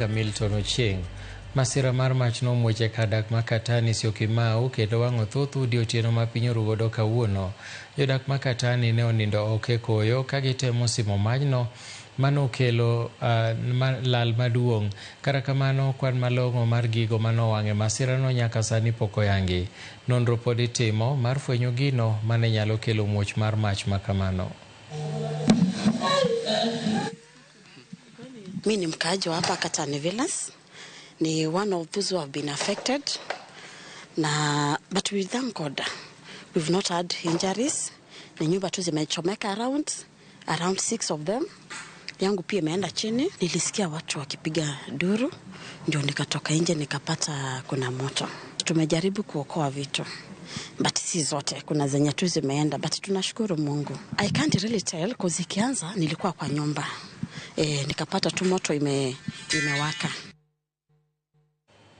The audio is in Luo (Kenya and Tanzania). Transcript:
Milton Ochieng. Masira mar mach nomuoch e kar dak ma Katani Syokimau kendo wang'o thoth udi otieno ma piny oru godo kawuono. Jodak ma Katani ne onindo oko e koyo ka gitemo simo majno manokelo lal maduong'. Kata kamano, kwan malong'o mar gigo manowang' e masirano nyaka sani pok oyangi. Nonro pod itimo mar fwenyo gino mane nyalo kelo muoch mar mach ma kamano. Mi ni mkaaji wa hapa Katani Villas, ni one of those who have been affected na, but we thank God we've not had injuries. Ni nyumba tu zimechomeka around six of them. Yangu pia imeenda chini. Nilisikia watu wakipiga duru, ndio nikatoka nje nikapata kuna moto. Tumejaribu kuokoa vitu but si zote, kuna zenye tu zimeenda, but tunashukuru Mungu. I can't really tell cause ikianza nilikuwa kwa nyumba, nikapata tu moto imewaka.